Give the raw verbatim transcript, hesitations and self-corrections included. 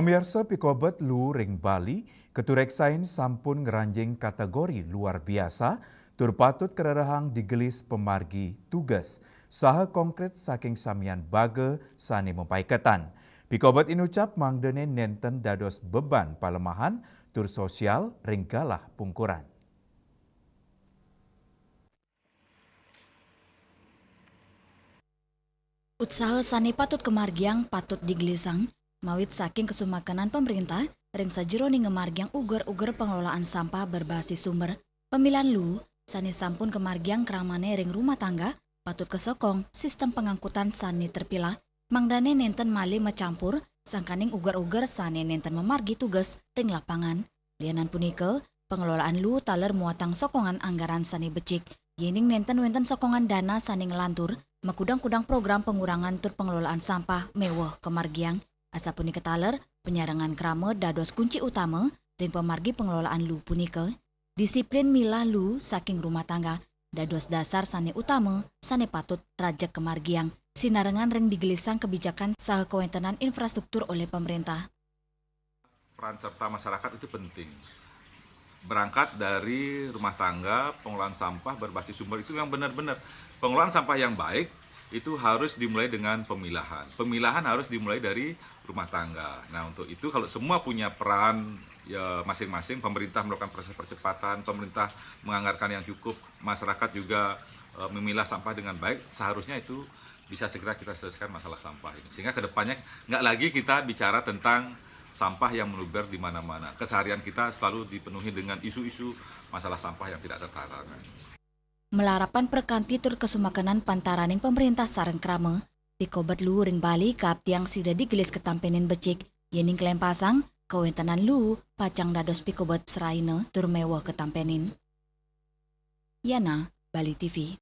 Pamiarsa, pikobet luu ring Bali katureksain sampun ngranjing kategori luar biasa tur patut karerehang digelis pamargi tugas saha konkret saking samian baga sane mapaiketan. Pikobet inucap mangdane nenten dados beban palemahan tur sosial ring galah pungkuran. Utsaha sane patut kamargiang patut digelisang, mawit saking kasumakenan pamrentah ring sajeroning ngamargiang uger-uger pengelolaan sampah berbasis sumber, pamilahan luu sane sampun kamargiang kramane ring rumah tangga patut kasokong sistem pangangkutan sane terpilah, mangdane nenten malih macampur sangkaning uger-uger sane nenten mamargi tugas ring lapangan. Lianan punika, pengelolaan luu taler muatang sokongan anggaran sane becik. Yening nenten wenten sokongan dana sane nglantur, makudang-kudang program pengurangan tur pengelolaan sampah meweh kamargiang. Asapunika taler, panyarengan krama dados kunci utama ring pamargi pengelolaan luu punika. Disiplin milah luu saking rumah tangga dados dasar sane utama sane patut rajeg kamargiang, sinarengan ring digelisang kebijakan saha kawentenan infrastruktur olih pamrentah. Peran serta masyarakat itu penting. Berangkat dari rumah tangga, pengelolaan sampah berbasis sumber itu yang benar-benar. Pengelolaan sampah yang baik itu harus dimulai dengan pemilahan. Pemilahan harus dimulai dari rumah tangga. Nah, untuk itu kalau semua punya peran, ya, masing-masing, pemerintah melakukan proses percepatan, pemerintah menganggarkan yang cukup, masyarakat juga, eh, memilah sampah dengan baik, seharusnya itu bisa segera kita selesaikan masalah sampah ini. Sehingga ke depannya nggak lagi kita bicara tentang sampah yang meluber di mana-mana. Keseharian kita selalu dipenuhi dengan isu-isu masalah sampah yang tidak tertangani. Malarapan prakanti tur kasumakenan pantaraning pamrentah sareng krama, pikobet luu ring Bali kaaptiang sida digelis katampenin becik, yening kalempasang, kawentenan luu pacang dados pikobet seraina tur meweh katampenin. Yana, Bali T V.